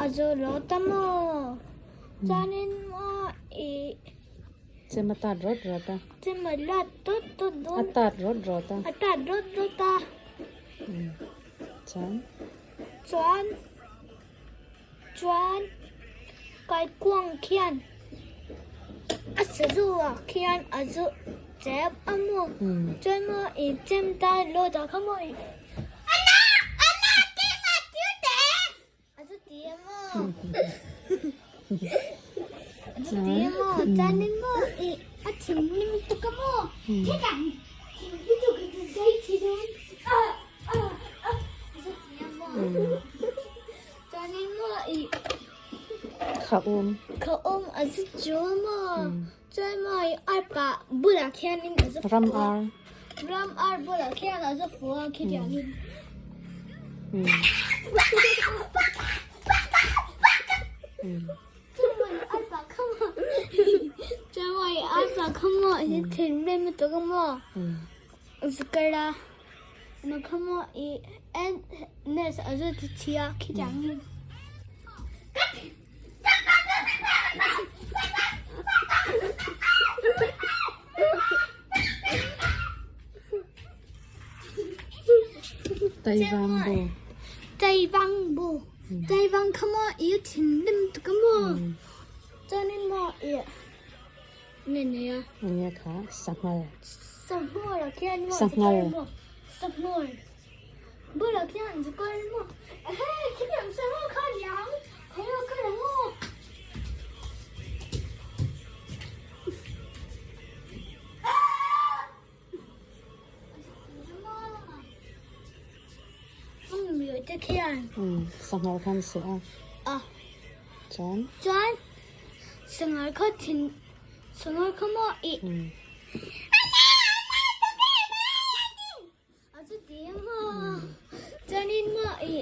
A zu lo ta maw? Chuanin maw i. Chem a tat rawt rawt a. Chem a lat dawt dawt dawn. A tat rawt rawt a. A tat rawt rawt a. Chuan. Chuan. Chuan kaikuang khian a sazu ah khian a zu chem a maw? Chuan maw i chem ta lawt ah kha maw i. A zu ti a maw? A zu ti a maw? Chuanin maw i a thinrim tuk a maw? Thikang thin lutuk hi chu zai thi dawn. A zu ti a maw? Chuanin maw i Kha um. Kha um a zu chu a maw? Chuan maw i arpa bulah khianin a zu Ram ar. Ram ar bulah khian a zu fu a khitiangin. Chuan maw i arpa kha maw i thinrim lutuk a maw? Zu kal a. Na kha maw i nurse a zu ti thi a khitiangin. Taivang bu. Taivang bu. Taivang kha maw i thinrim tuk a maw? Chuanin maw i nge nei a? Nge kha sanghal. Sanghal ah khian maw Sanghal. Sanghal. Bulah khian zu kal maw? Ehe khitiang sanghal kha liang khawi a kal ang aw. Sanghal khan seh a. Chuan? Chuan sanghal kha thin sanghal kha maw i A zu ti maw? Chuanin maw i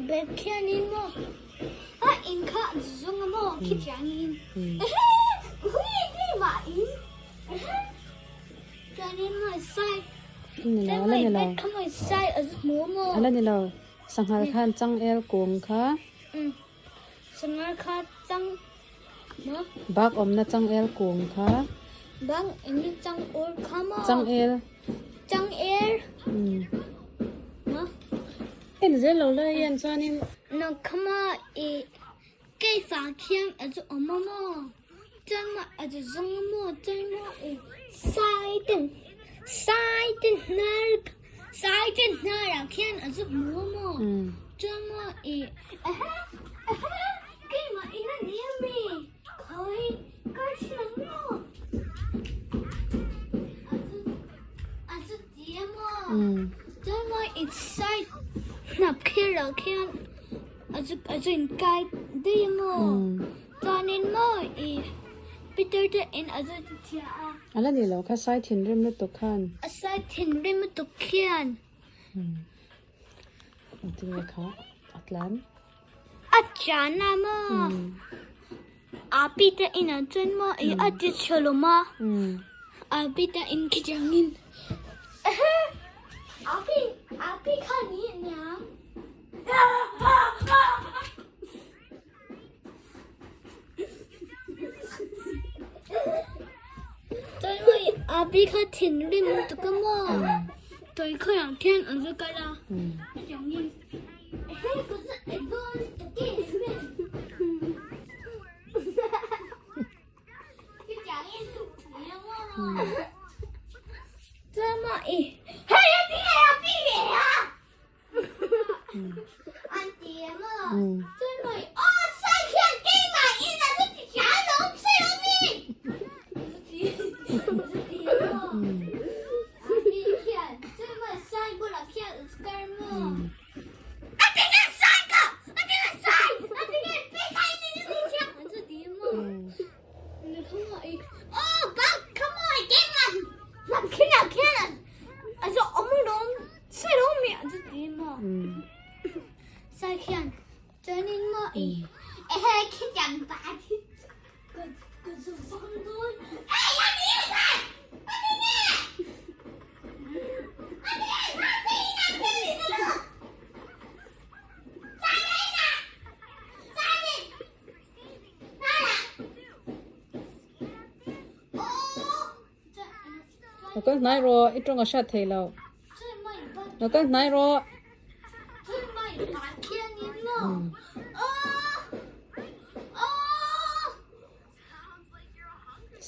bag khianin maw a inn kha a zu zung a maw khitiangin ehe hui keimah in ehe chuanin maw sai Ni lo, ala ni lo. bag kha maw sai a zu hmu maw? Ala ni lo. Sanghal khan changel kung kha. Sanghal kha chang maw? Bak awmna changel kung kha. Bak awmna changel kha maw? Changel. Changel. Maw? En zel lo lai hian chuanin. Na kha maw i keifa khian a zu awm a maw? Chuan maw a zu zawng a maw? Chuan maw i sai ten sai ten hnar sai ten hnarah khian a zu hmu a maw? Chuan maw i ehe ehe keimah in a ni a mi khawi kar thin ang maw? A zu a zu ti a maw? Chuan maw i sai hnap kherah khian a zu a zu inkai daih a maw? Chuanin maw i Peter te in a zu ti chhia a. A la ni lo kha sai thinrim lutuk khan. A sai thinrim lutuk khian. Engtin nge kha a tlan? A tlan a maw? A Peter in ah chuan maw i a ti chhe lo ma? A Peter in khitiangin. A pi a pi kha ni aniang. A bi kha thinrim tuk a maw? Toi khawiah khian an va kal a. An ti a maw? Cun maw aw sai khian keimah in a zu ti thiam lo si lo mi. Zu ti a maw? A mi khian cun maw sai bulah khian a kar maw? A ti nge sai ka! A ti nge sai! A ti nge peka in a zu ti thiam an zu ti a maw? Come on, oh, bak, come on, keimah. Nak khian khian a zu om rom. Lo kal hnai rawh, i tawng a hriat theih loh. Lo kal hnai rawh.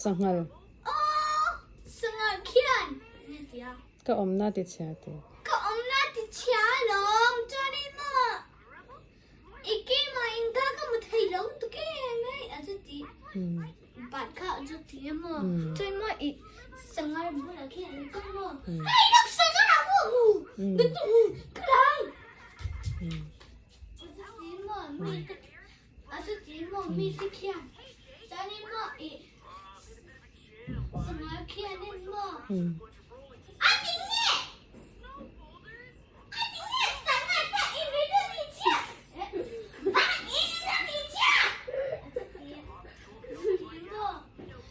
Sanghal. Ka awmna ti chhia ti. Ka awmna ti chhia lawm chuanin maw i keimah in kha ka mu thei lo tuk em mai a chu ti. Bat kha a chu ti a maw chuan maw i sanghal bulah khian an kal maw hei lawk sanghal a mu mu ka tu ka lang. A chu ti maw mi te a chu ti maw mi te khian chuanin maw i sanghal khianin maw.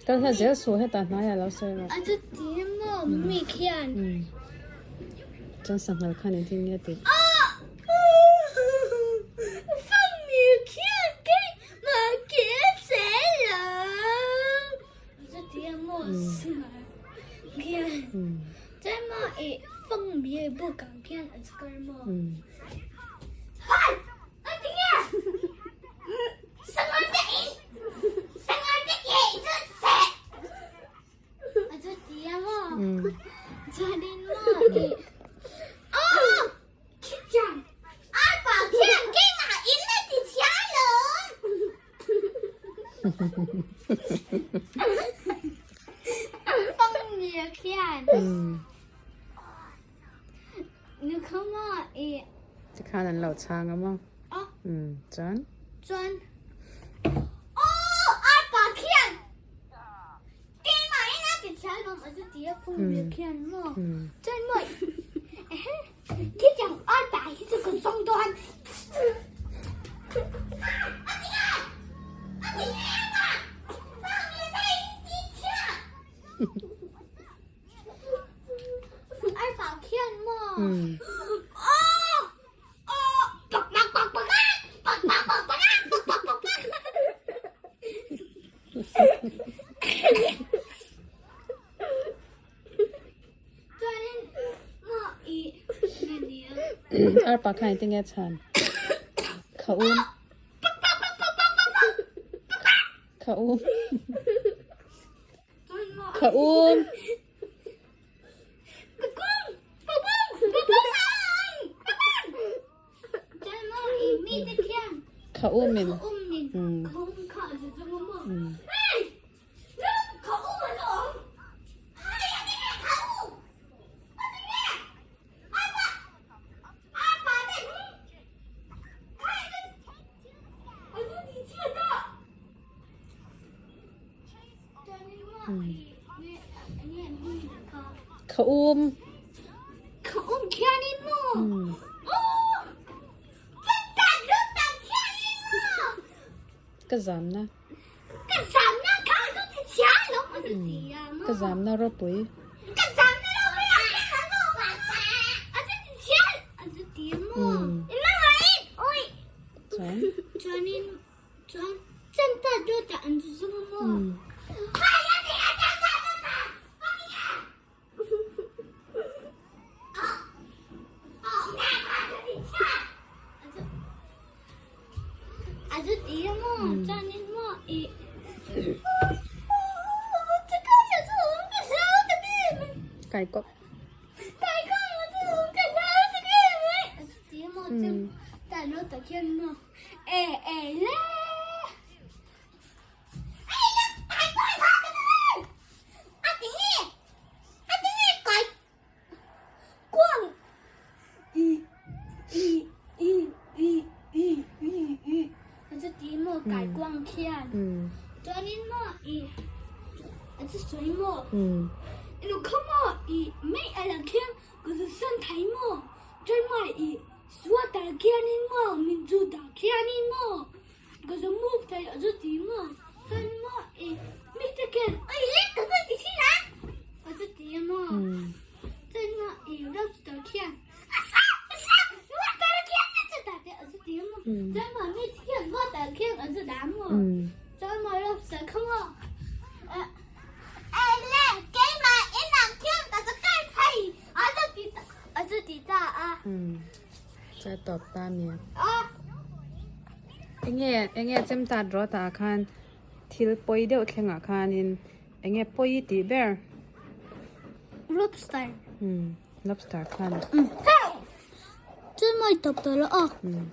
Kal hla zel suh hetah hnaiah lo sawi rawh. Chuan sanghal khan engtin nge tih. Tikhan an lo chhang a maw? Chuan? Chuan Aw arpa khian keimah in a ti chhia lawm a chu ti a fung khian maw? Chuan maw Khitiang arpa hi chu ka zawng dawn. Arpa khian maw? Arpa khan engtin nge a chhan? Kha um. Kha um. Kha um. Kha um in. Kha um. Kha um khian in maw? Ka zamna. Ka zamna kha chu ti chhia lo a ti a maw? Ka zamna ropui. Ka zamna ropui a ti a maw? A chu ti chhia a chu ti a maw? I mama in oi. Chuan? Chuanin chuan chanta dawtah an zu zum a maw? Kai kawp. Umm cha tawp ta mi. Enge enge chem tat rawt ah khan thil pawi deuh thleng ah khanin enge pawi tih ber. Lobster. Umm lobster khan. Chuan mawi tawp tawh lo aw. Umm.